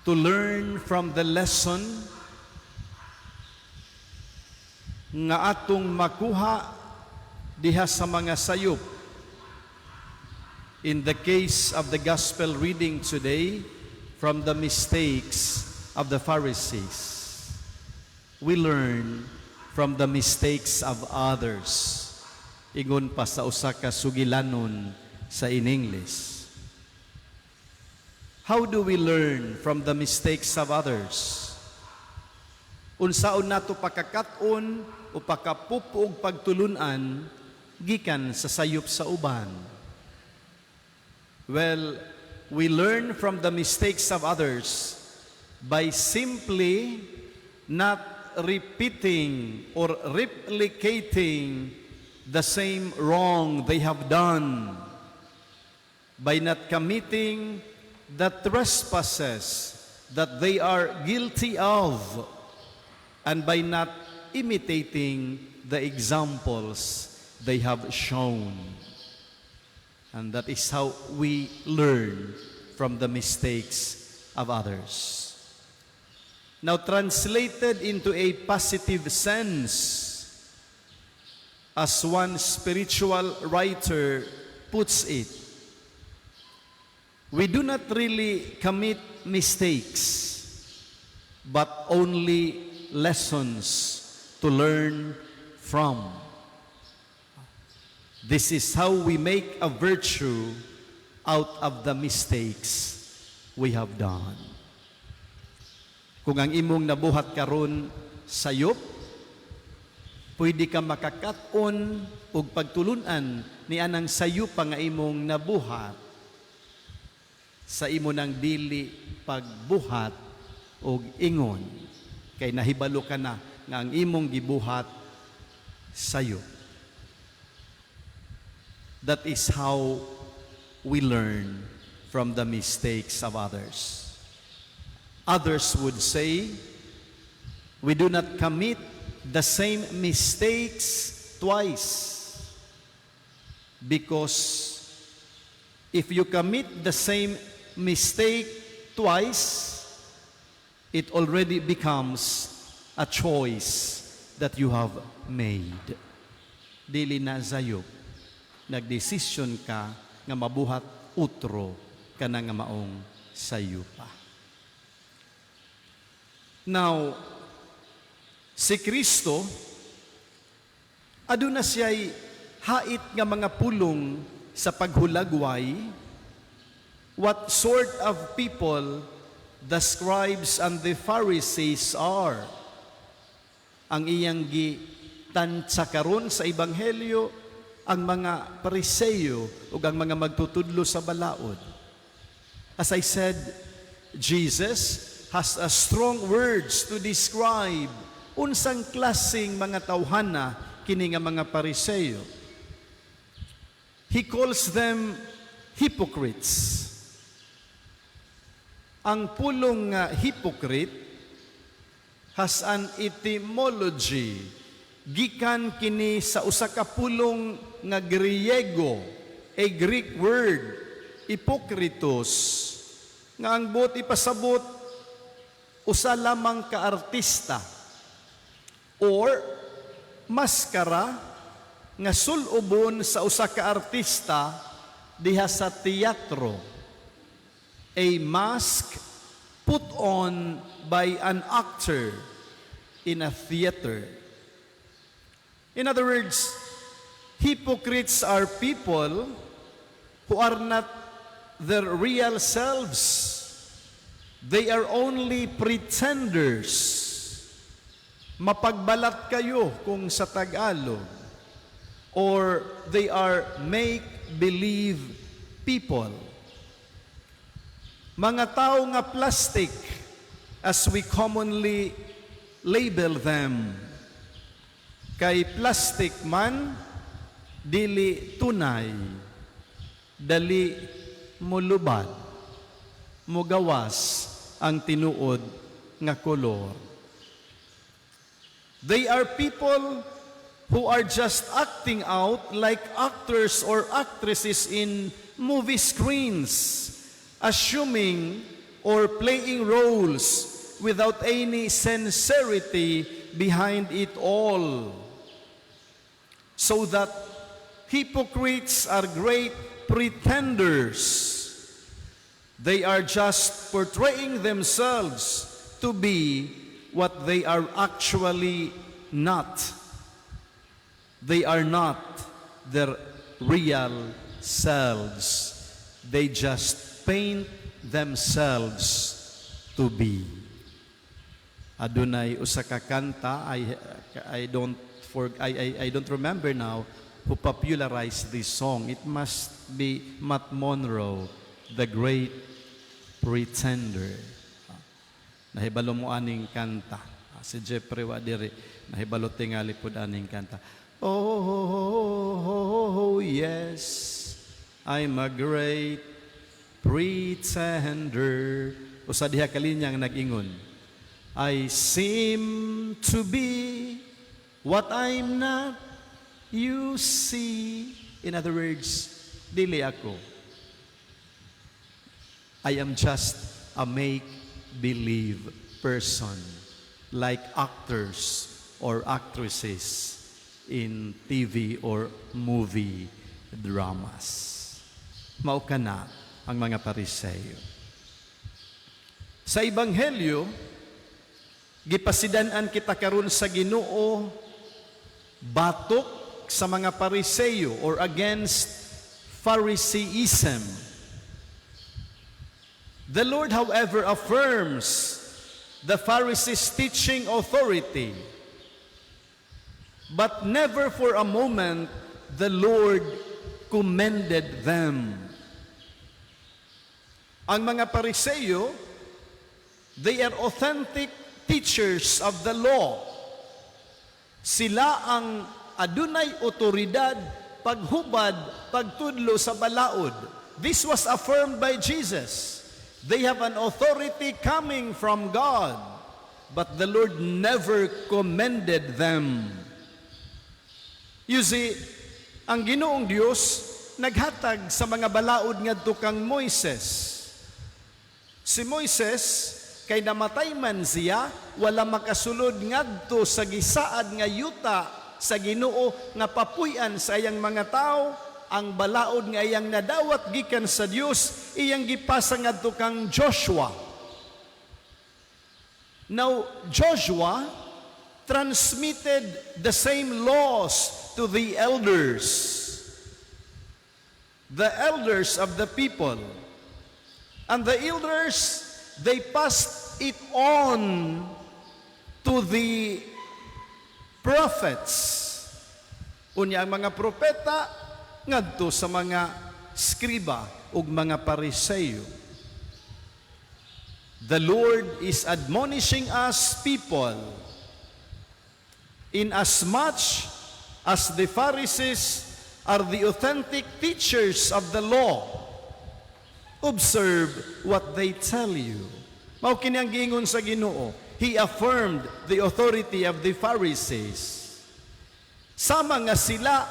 To learn from the lesson nga atong makuha diha sa mga sayop. In the case of the gospel reading today, from the mistakes of the Pharisees. We learn from the mistakes of others. Ingon pa sa usa ka sugilanon sa in English. How do we learn from the mistakes of others? Unsaon nato pakakat-on o pakapupo og pagtulunan gikan sa sayop sa uban? Well, we learn from the mistakes of others by simply not repeating or replicating the same wrong they have done, by not committing the trespasses that they are guilty of, and by not imitating the examples they have shown. And that is how we learn from the mistakes of others. Now, translated into a positive sense, as one spiritual writer puts it, we do not really commit mistakes, but only lessons to learn from. This is how we make a virtue out of the mistakes we have done. Kung ang imong nabuhat karon sayop, pwede ka makakat-on og pagtulunan ni anang sayop pa nga imong nabuhat sa imo nang dili pagbuhat og ingon kay nahibalo ka na nga ang imong gibuhat sayop. That is how we learn from the mistakes of others. Others would say, we do not commit the same mistakes twice. Because if you commit the same mistake twice, it already becomes a choice that you have made. Dili na sayop. Nagdesisyon ka nga mabuhat utro kana nga maong sayupa. Now, si Kristo, aduna siya'y hait nga mga pulong sa paghulagway what sort of people the scribes and the Pharisees are. Ang iyang gitantsa karon sa Ebanghelyo, ang mga Pariseo ug ang mga magtutudlo sa balaod. As I said, Jesus has a strong words to describe unsang klaseng mga tawhana kini nga mga Pariseo. He calls them hypocrites. Ang pulong nga hypocrite has an etymology. Gikan kini sa usa ka pulong nga Griego, a Greek word, hypocritus, nga ang buot ipasabot, usa lamang ka artista or maskara nga sulubon sa usa ka artista diha sa teatro, a mask put on by an actor in a theater. In other words, hypocrites are people who are not their real selves. They are only pretenders. Mapagbalat kayo kung sa Tagalog. Or they are make-believe people. Mga tao nga plastic, as we commonly label them. Kay plastic man, dili tunay, dali mulubad, mugawas ang tinuod nga kolor. They are people who are just acting out like actors or actresses in movie screens, assuming or playing roles without any sincerity behind it all. So that hypocrites are great pretenders. They are just portraying themselves to be what they are actually not. They are not their real selves. They just paint themselves to be. Adunay usa ka kanta, I don't remember now who popularized this song. It must be Matt Monro, "The Great Pretender." Nahibalo mo aning kanta. Si Jeffrey wa diri, nahibalo tingali pud aning kanta. Oh, yes, I'm a great pretender. Usa diha ka linya ang nag-ingon, "I seem to be what I'm not, you see." In other words, dili ako. I am just a make-believe person, like actors or actresses in TV or movie dramas. Mao kana ang mga Pariseyo. Sa Ebanghelyo, gipasidan-an kita karon sa Ginoo batok sa mga Pariseyo or against Phariseeism. The Lord, however, affirms the Pharisees' teaching authority. But never for a moment the Lord commended them. Ang mga Pariseyo, they are authentic teachers of the law. Sila ang adunay otoridad paghubad, pagtudlo sa balaod. This was affirmed by Jesus. They have an authority coming from God, but the Lord never commended them. You see, ang Ginoong Dios naghatag sa mga balaod ngadto kang Moises. Si Moises kay namatay man siya, wala makasulod ngadto sa gisaad nga yuta sa Ginoo nga papuy-an sa iyang mga tao. Ang balaod nga iyang nadawat gikan sa Dios, iyang gipasa ngadto kang Joshua. Now, Joshua transmitted the same laws to the elders of the people. And the elders, they passed it on to the prophets. Unya ang mga propeta ngadto sa mga skriba ug mga Pariseyo. The Lord is admonishing us people, inasmuch as the Pharisees are the authentic teachers of the law, observe what they tell you. Mao kini ang giingon sa Ginoo. He affirmed the authority of the Pharisees. Sama nga sila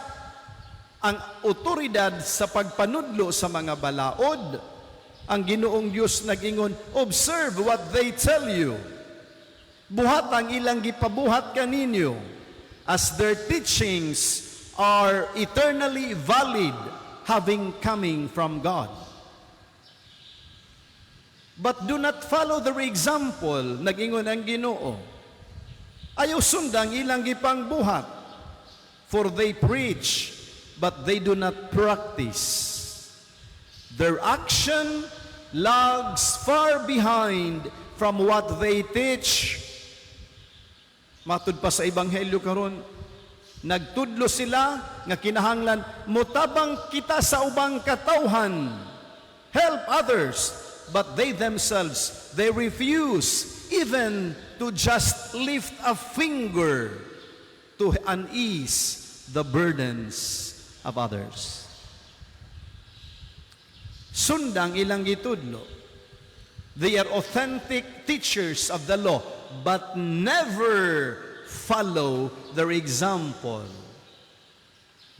ang otoridad sa pagpanudlo sa mga balaod, ang Ginoong Dios nag-ingon, "Observe what they tell you." Buhat ang ilang gipabuhat kaninyo, as their teachings are eternally valid, having coming from God. But do not follow their example, nag-ingon ang Ginoo. Ayaw sundang ilang gipangbuhat, for they preach, but they do not practice. Their action lags far behind from what they teach. Matud pa sa Ebanghelyo karon, nagtudlo sila nga kinahanglan mutabang kita sa ubang katawhan, help others, but they themselves, they refuse even to just lift a finger to unease the burdens of others. Sundang ilang gitudlo. They are authentic teachers of the law, but never follow their example.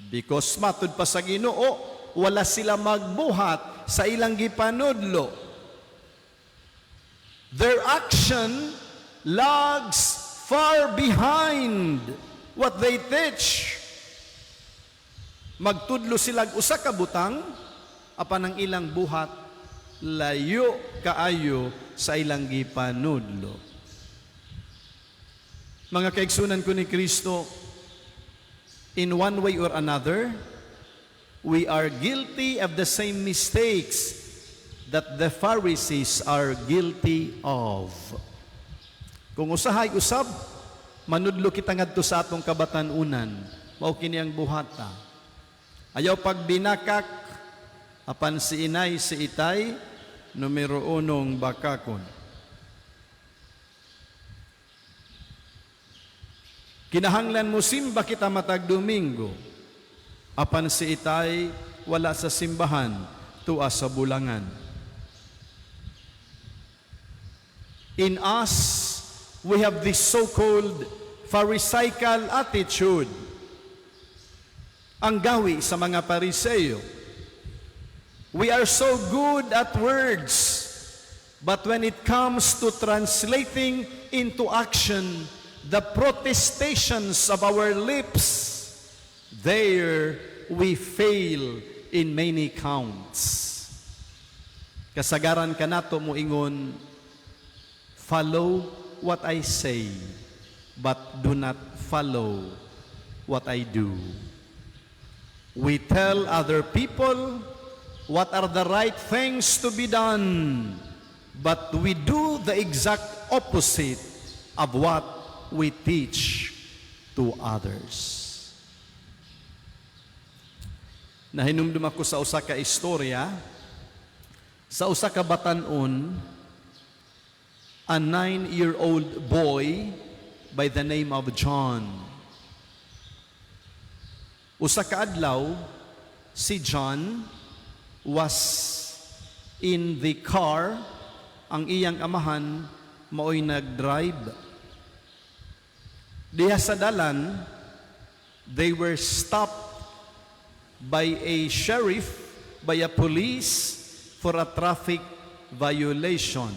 Because matud pa sa Ginoo, wala sila magbuhat sa ilang gipanudlo. Their action lags far behind what they teach. Magtudlo sila usa ka butang, apan ang ilang buhat layo kaayo sa ilang gipanudlo. Mga kaigsunan ko ni Kristo, in one way or another, we are guilty of the same mistakes that the Pharisees are guilty of. Kung usahay usab, manudlo kita ngadto sa atong kabatan-unan, mao kini ang buhata. Ayaw pagbinakak, apan si inay, si itay, numero unong bakakon. Kinahanglan mo simba kita matag Domingo, apan si itay wala sa simbahan, tuwa sa bulangan. In us, we have this so-called Pharisaical attitude. Ang gawi sa mga Pariseo. We are so good at words, but when it comes to translating into action the protestations of our lips, there we fail in many counts. Kasagaran kanato moingon, "Follow what I say, but do not follow what I do." We tell other people what are the right things to be done, but we do the exact opposite of what we teach to others. Nahinumdum ako sa usa ka istorya sa usa ka batan-on, a 9-year-old boy by the name of John. Usa ka adlaw, si John was in the car, ang iyang amahan maoy nag-drive. Diha sa dalan, they were stopped by a sheriff, by a police for a traffic violation.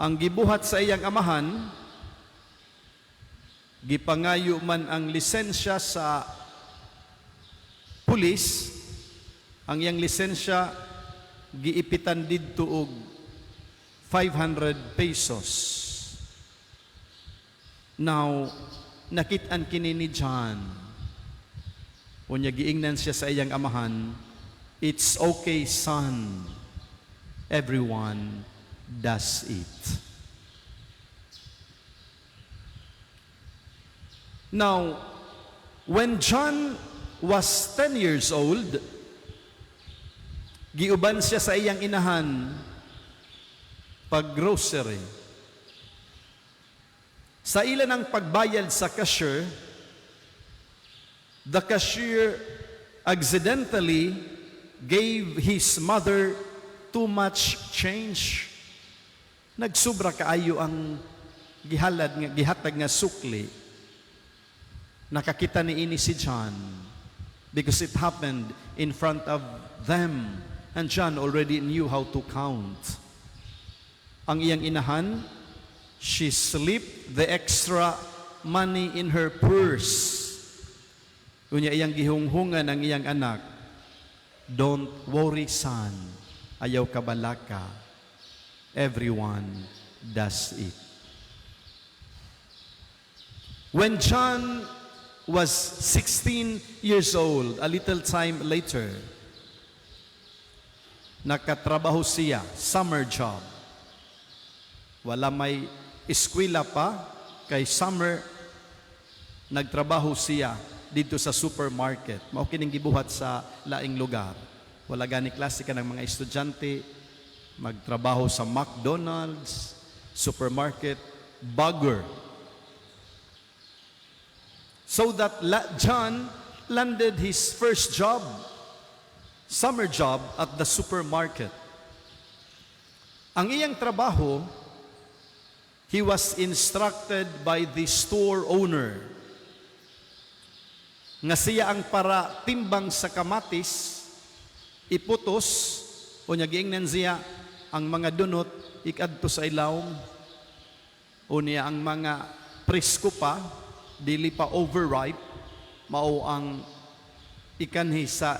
Ang gibuhat sa iyang amahan, gipangayo man ang lisensya sa pulis, ang iyang lisensya giipitan didto og 500 pesos. Now, nakit-an kini ni John. Unya giingnan siya sa iyang amahan, "It's okay, son. Everyone does it." Now, when John was 10 years old, giuban siya sa iyang inahan pag-grocery. Sa ila ng pagbayad sa cashier, the cashier accidentally gave his mother too much change. Nagsubra kaayo ang gihalad nga gihatag nga sukli. Nakakita ni ini si John because it happened in front of them and John already knew how to count. Ang iyang inahan, she slipped the extra money in her purse. Unya iyang gihunghungan ang iyang anak, "Don't worry, son, ayaw kabalaka. Everyone does it." When John was 16 years old, a little time later, nakatrabaho siya, summer job. Wala may eskwela pa, kay summer, nagtrabaho siya dito sa supermarket. Mao kining gibuhat sa laing lugar. Wala gani klase ka ng mga estudyante, magtrabaho sa McDonald's, supermarket, bagger. So that John landed his first job, summer job at the supermarket. Ang iyang trabaho, he was instructed by the store owner nga siya ang para timbang sa kamatis, iputos, o niya giingnan siya, Ang mga dunot ikadto sa ilawom. Unya ang mga presko pa, dili pa overripe, mao ang ikanhi sa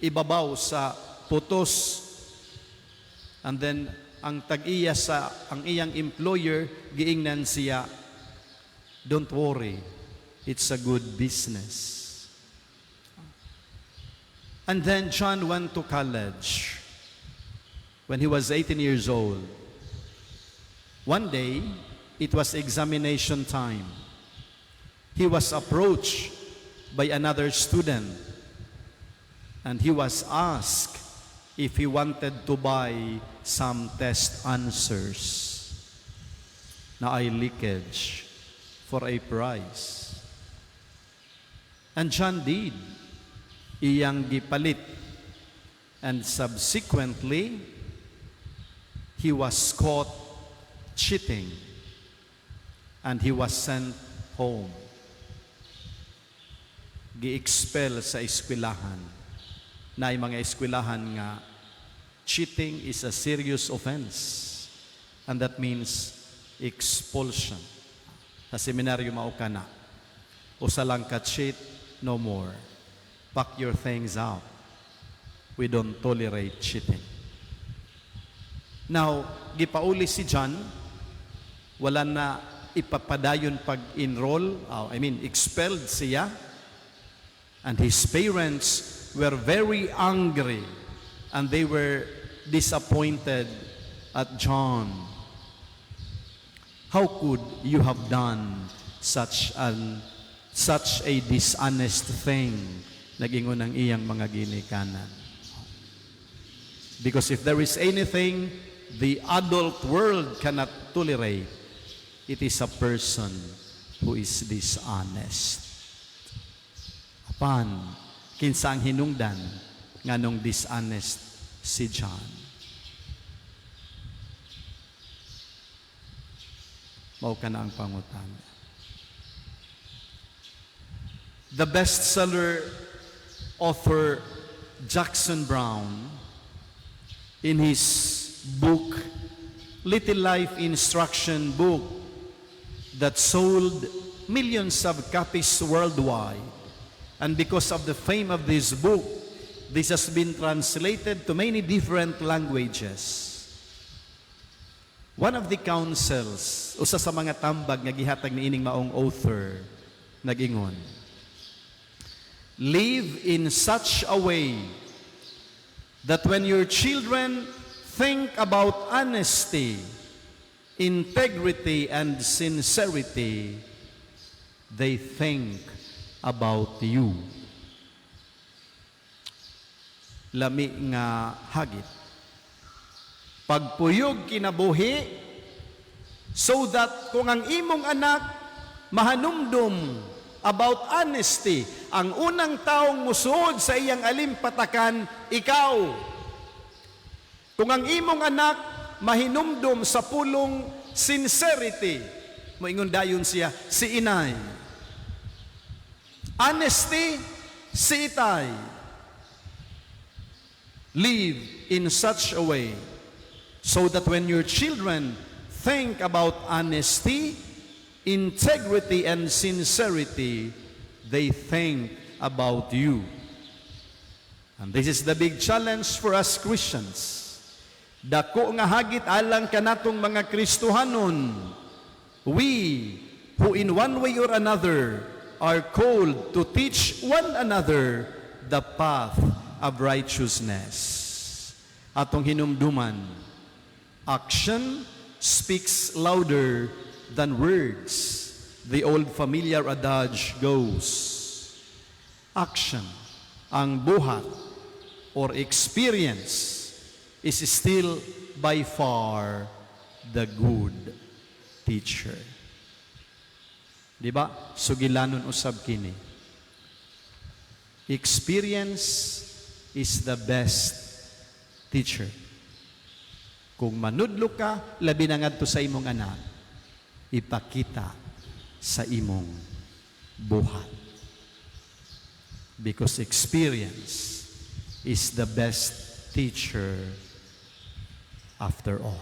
ibabaw sa putos. And then ang tag-iya sa ang iyang employer, giingnan siya, "Don't worry, it's a good business." And then John went to college when he was 18 years old. One day, it was examination time. He was approached by another student and he was asked if he wanted to buy some test answers naay leakage for a price. And John did. Iyang gipalit. And subsequently, he was caught cheating and he was sent home. Gi-expel sa eskwelahan. Naay mga eskwelahan nga cheating is a serious offense. And that means expulsion. Sa seminaryo mao kana. Usa lang ka cheat, no more. Pack your things out. We don't tolerate cheating. Now, gipauli si John, wala na ipapadayon pag-enroll, I mean, expelled siya. And his parents were very angry and they were disappointed at John. "How could you have done such a dishonest thing?" Nagingon ang iyang mga ginikanan. Because if there is anything the adult world cannot tolerate, it is a person who is dishonest. Apan, kinsa ang hinungdan nganong dishonest si John? Mao kana ang pangutana. The bestseller author Jackson Browne, in his book, Little Life Instruction Book, that sold millions of copies worldwide. And because of the fame of this book, this has been translated to many different languages. One of the counsels, usa sa mga tambag nga gihatag niining maong author, nag-ingon, "Live in such a way that when your children think about honesty, integrity, and sincerity, they think about you." Lami nga hagit. Pagpuyog kinabuhi so that kung ang imong anak mahanumdum about honesty, ang unang taong musuod sa iyang alimpatakan, ikaw. Kung ang imong anak mahinumdum sa pulong sincerity, moingon dayon siya, si inay. Honesty, si itay. Live in such a way so that when your children think about honesty, integrity, and sincerity, they think about you. And this is the big challenge for us Christians. Dako nga hagit alang kanatong mga Kristohanon. We, who in one way or another are called to teach one another the path of righteousness. Atong hinumduman, action speaks louder than words. The old familiar adage goes. Action, ang buhat or experience, is still by far the good teacher. Di ba? Sugilanon usab kini. Experience is the best teacher. Kung manudlo ka, labi na ngadto sa imong anak, ipakita sa imong buhat. Because experience is the best teacher. After all.